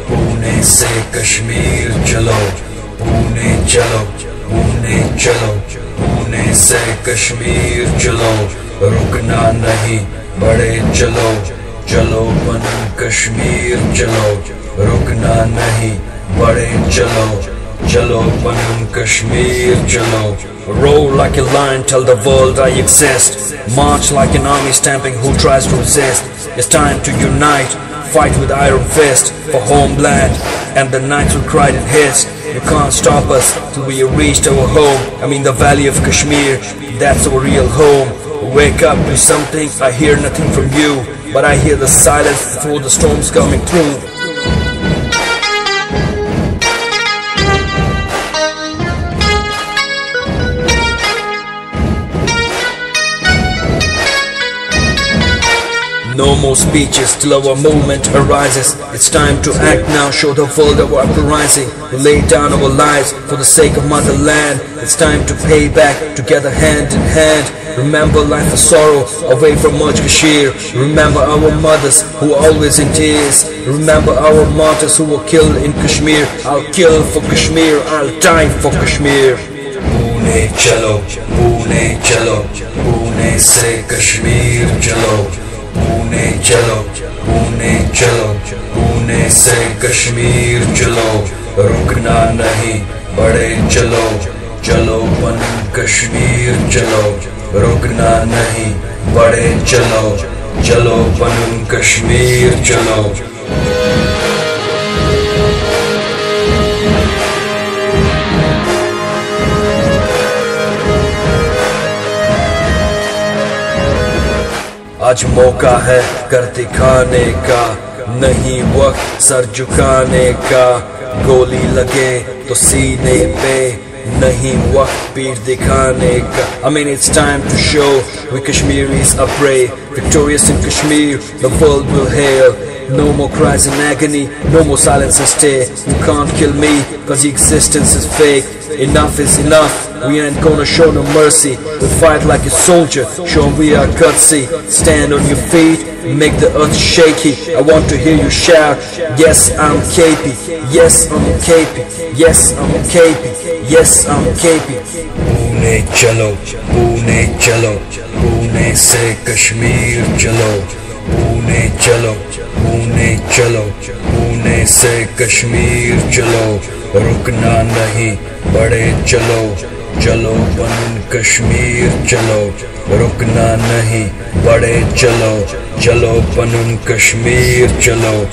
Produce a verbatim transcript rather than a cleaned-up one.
پونے سے کشمیر چلو، پونے چلو، پونے چلو، پونے سے کشمیر چلو، رکنا نہیں، بڑے چلو، چلو پنن کشمیر چلو، رکنا نہیں، بڑے چلو، چلو پنن کشمیر چلو۔ Roar like a lion, tell the world I exist. March like an army stamping who tries to resist. It's time to unite, fight with iron fist for homeland, and the nights will cry in hits. You can't stop us till we reached our home. I mean the valley of Kashmir, that's our real home. Wake up to something, I hear nothing from you, but I hear the silence before the storms coming through. No more speeches till our movement arises. It's time to act now, show the world our uprising. We lay down our lives for the sake of motherland. It's time to pay back together hand in hand. Remember life is sorrow, away from March Kashmir. Remember our mothers who are always in tears. Remember our martyrs who were killed in Kashmir. I'll kill for Kashmir, I'll die for Kashmir. پونے چلو، پونے چلو، پونے سے کشمیر چلو، پونے چلو، پونے چلو، پونے سے کشمیر چلو، رکنا نہیں، بڑے چلو، چلو پنن کشمیر چلو، رکنا نہیں، بڑے چلو، چلو پنن کشمیر چلو۔ آج موقع ہے کر دکھانے کا، نہیں وقت سر جھکانے کا۔ گولی لگے تو سینے پہ، نہیں وقت پیٹھ دکھانے کا۔ I mean, it's time to show we Kashmiris are brave, victorious in Kashmir, the world will hail. No more cries in agony, no more silence and stare. You can't kill me, cause your existence is fake. Enough is enough, we ain't gonna show no mercy. We fight like a soldier, show 'em we are gutsy. Stand on your feet, make the earth shaky. I want to hear you shout, yes, I'm K P, yes, I'm K P, yes, I'm K P, yes, I'm K P. پونے چلو، پونے چلو، پونے سے کشمیر چلو، پونے چلو، پونے چلو، پونے سے کشمیر چلو، رکنا نہیں، بڑے چلو، چلو پنن کشمیر چلو، رکنا نہیں، بڑے چلو، چلو پنن کشمیر چلو۔